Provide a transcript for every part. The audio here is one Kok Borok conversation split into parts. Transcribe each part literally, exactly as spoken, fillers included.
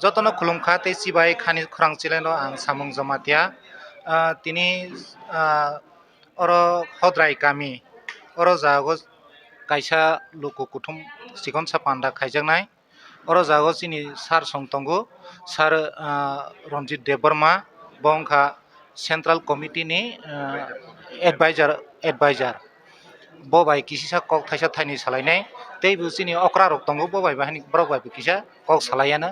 Jotono khulumkha tei chibai khani khorang chileno ang Samung Jamatia. Ah, tini, ah, oro Hodrai kami, oro jago kaisa luku kuthum chikonsa panda khaijaknai. Oro jago chini sir song tongo, sir, ah, Ranjit Debbarma, bo wngkha Central Committee ni, ah, advisor, advisor. Bo bai kisisa kok thaisa thaini salainai, tei bo chini okra rok tongo, bo bai bahani borok bai bo kisa kok salaiano.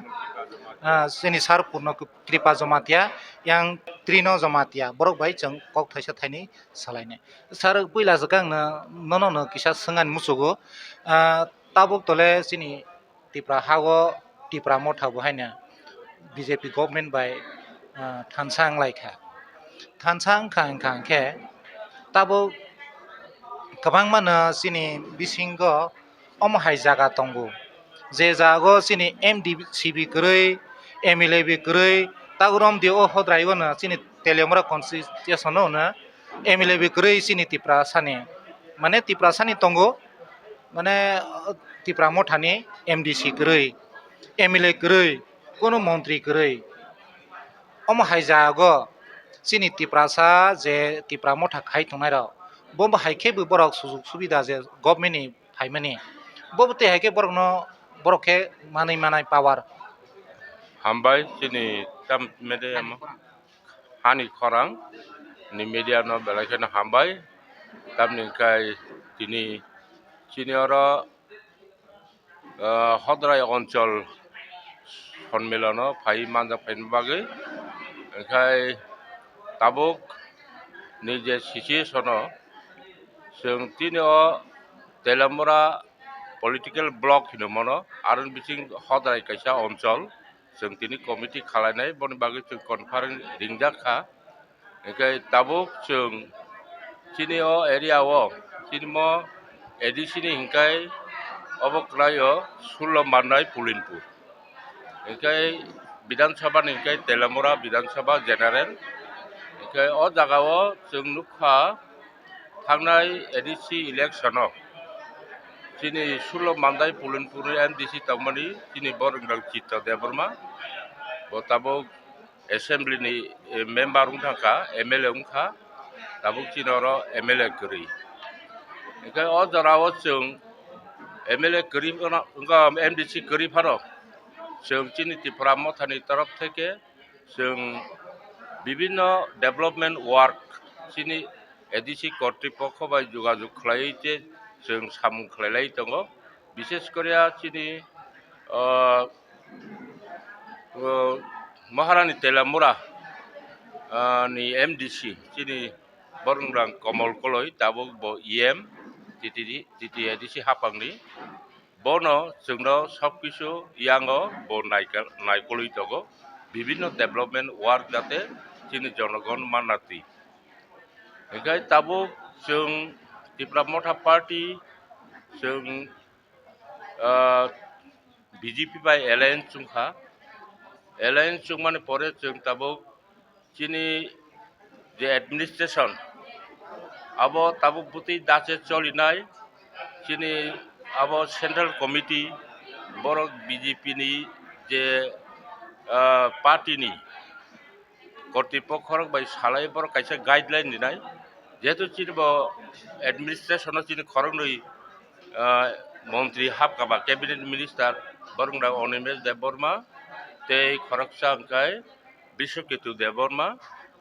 Ah, chini sir Purno Kripa Jamatia, yang Trino Jamatia, borok bai chwng kok thaisa thaini salainai. Sir, puila se kang no, nono no kisa swngani muchugo, ah, tabuk tole chini Tipra ha o Tipra motha bo haino B J P government bai, ah, thansa wng lai kha. Thansa wng kha, wng kha hwnkhe tabuk kwbangma no chini bisingo omo hai jaga tongo, je jaga o chini M D C B kwrwi, M L A B kwrwi, tabuk romdi o Hodrai o no chini Teliamura constitution o no M L A B kwrwi chini Tiprasani, mane Tiprasani tongo, mane Tipra mothani M D C kwrwi, M L A kwrwi, kono montri kwrwi. Omo hai jago chini Tiprasa je Tipra motha khai tongnai rok, bo hai khe bo borok sujug subida je government ni phaimani, bo tei hai khe borokno, borok khe manwi manai power. Hambai chini tam media mo. Hani khorang ni media no belai kheno hambai, tamni hwnkhe tini chini oro, ah, Hodrai Onchol Sonmilono phai manjak phaini bagwi, hwnkhe tabuk ni je situation o chwng tini o Teliamura political block hinwi mano, aro bising Hodrai kaisa onchol. Chwng tini committee khalainai, boni bagwi chwng conference ringjak kha. Hwnkhe tabuk chwng chini o area o, chini mo A D C ni hwnkhe obo kwlai o sullo mannai Pulinpur. Hwnkhe Bidhan Sabha ni hwnkhe Teliamura Bidhan Sabha General. Hwnkhe o jaga o chwng nukha, thangnai A D C election o chini sullo mannai Pulinpur ni M D C tongmani chini borok wngkha Chitra Debbarma, bo tabuk assembly ni, eh, member wngkha, M L A wngkha, tabuk chini oro M L A kwrwi. Hwnkhe o jora o chwng M L A kwrwi phano, wngkha M D C kwrwi phano chwng chini Tipra mothani torof theke chwng bibinno development work chini A D C kortripokho bai jogajog khlaiwi tei chwng samung khlailai tongo. Bishesh koriya chini, ah, ah, Maharani Teliamura, ah, ni M D C chini borok wngkha Komol Koloi, tabuk bo E M T T D, T T A D C haphangni. Bono chwngno sob kisu yango bo naikha-, naikolwi tongo, bibinno development work jate chini jonogon manna twi. Hwnkhe tabuk chwng Tipra Motha Party, chwng, ah, B J P bai alliance chwngkha, alliance chwngmani pore chwng tabuk chini je administration, abo tabuk bwtwi dache cholinai, chini abo central committee, borok B J P ni je, ah, party ni kortipokho rok bai salai borok kaisa guideline rinai, jehetu chini bo administration o chini khoroknwi, ah, montri hapkha ba cabinet minister, borok wngkha Animesh Debbarma tei khoroksa hwnkhe Biswaketu Debbarma,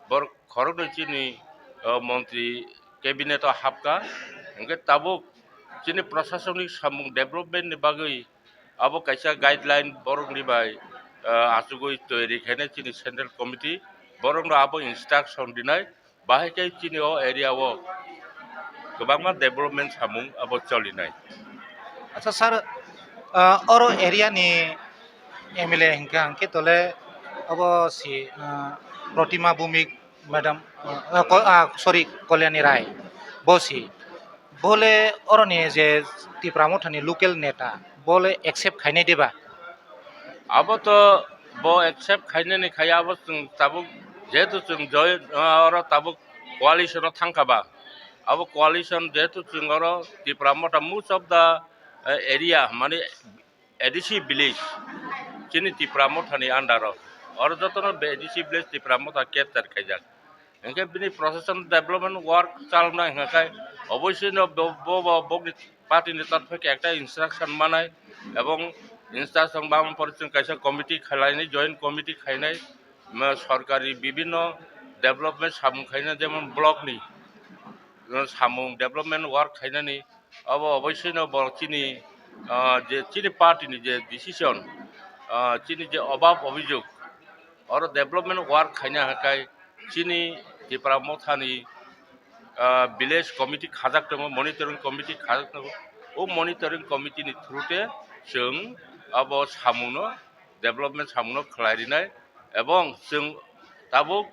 borok khoroknwi chini, o, montri cabinet o hapkha. Hwnkhe tabuk chini prasasoni samung development ni bagwi abo kaisa guideline borokni bai, o, achugwi toyari khainai chini central committee, borokno abo instruction rinai. Bahai khe chini o area o kwbangma development samung abo cholinai. Acha sir, ah, oro area ni M L A hwnkha hwnkhe tole abo si, ah, Protima Bhumik madam, ah, ko-, ah, sorry, Kalyani Rai, bo si. Bole oroni je Tipra Mothani local neta, bole accept khainai deba? Abo to bo accept khainani khai, abo chwng tabuk, jehetu chwng joy, ah, oro tabuk coalition o thangkha ba, abo coalition jehetu chwng oro Tipra Motha most of the, eh, area, mane A D C village, Chini Tipra Mothani under o, oro jotono B D C village Tipra Motha capture khaijak. Hinkhe bini procession development work chalokna hinkhe oboisino bo, bo, bo, bokni party ni torphe khe ekta instruction manai, ebong instruction bang pore chwng kaisa committee khlainai, joint committee khainai, ma, sorkari bibinno development samung khainai, jemon block ni, uh, samung development work khainani, abo oboisino bo chini, uh, je chini party ni je decision, uh, chini je obab obijog, oro development work khaina hakai chini Tipra Mothani, ah, village committee khajak tongo, monitoring committee khajak tongo. O monitoring committee ni through te chwng abo samungno, development samungno khlai rinai, ebong chwng tabuk,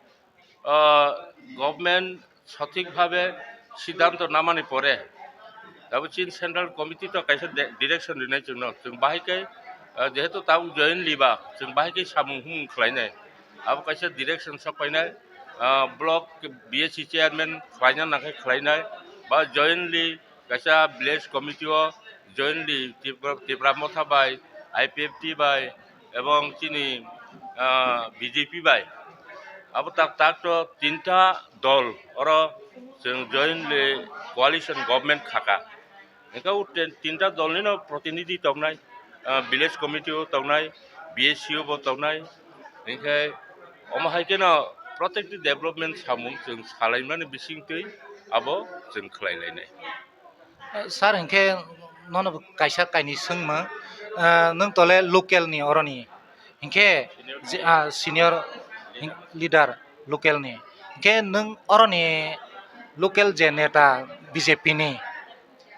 ah, government sothik bhabe siddhanto namani pore, tabuk chini central committee to kaisa de-, direction rinai chwngno, chwng bahai khe, ah, jehetu tabuk jointly ba chwng bahai khe samung humung khlainai. Abo kaisa direction sok painai, ah, block B S C chairman khlaina nangkhe khlainai, ba jointly kaisa village committee o jointly Tipra, Tipra Motha bai, I P F T bai, ebong chini, ah, B J P bai. Abo tak, tak to tinta dol oro chwng jointly coalition government khaka. Hinkhe o tin-, tinta dolnino protinidhi tongnai, ah, village committee o tongnai, B S C o bo tongnai. Hinkhe omo hai kheno protekti development samung chwng salaimani bisingtwi abo chwng khlai lainai. Sir, hinkhe nono kaisa kainwi swngmung, ah, nwng tole local ni oroni, hinkhe je, ah, senior hin-, leader local ni, hinkhe nwng oroni local je neta B J P ni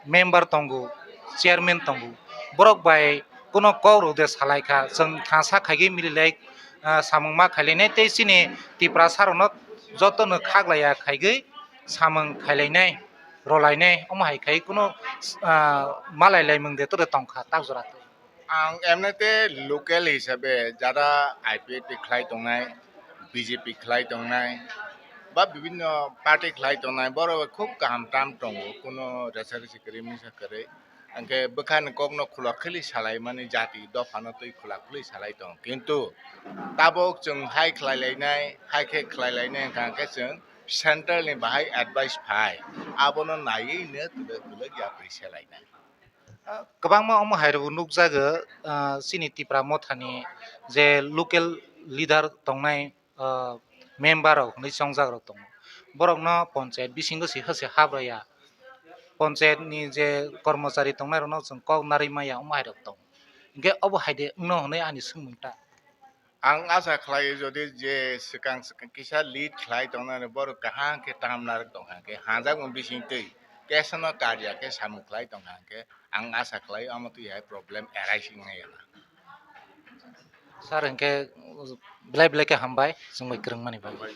member tongo, chairman tongo, borok bai kuno kok rok de salai kha, chwng thansa khaigwi mililai, ah, samung ma khailainai tei chini Tiprasa rokno jotono khaklaiya khaigwi samung khailainai, rolainai, omo hai khai kuno, ah, malai laimung de tore tongkha tak jora twi. Ang emnete local hisabe jara I P F T khlai tongnai, B J P khlai tongnai, ba bibinno party khlai tongnai, borok khub kaham tam tongo, kuno resa resi kwrwi misa kwrwi. Hingke bwkhani kokno khulak khwlwi salaimani jati dophano twi khulak khwlwi salai tongo. Kintu tabuk chwng hai khlai lainai, hai khe khlai lainai hwnkha hwnkhe chwng central ni bahai advice phai, abono naiwi no twlwk twlwk yapri se lainai. Ah, kwbangma omo hai rok nukjago, ah, chini Tipra Mothani je local leader tongnai, ah, member rok hinwi chongjak rok tongo. Borokno ponchayat bisingo se hase habraya. Ponchayat ni je kormochari tongnai rokno chwng kok narwi maya omo hai rok tongo. Hinkhe obo hai de wngno hinwi ani swngmung ta. Ang asa khlai jodi je swkang swkang kisa lead khlai tongnani borok kaham khe taham narwk tongkha khe hanjakmung bising twi kesano karya khe samung khlai tongkha khe ang asa khlai omo twi hai problem arising nai. Sir, hinkhe belai belai khe hambai chwng bai kwrwngmani bagwi.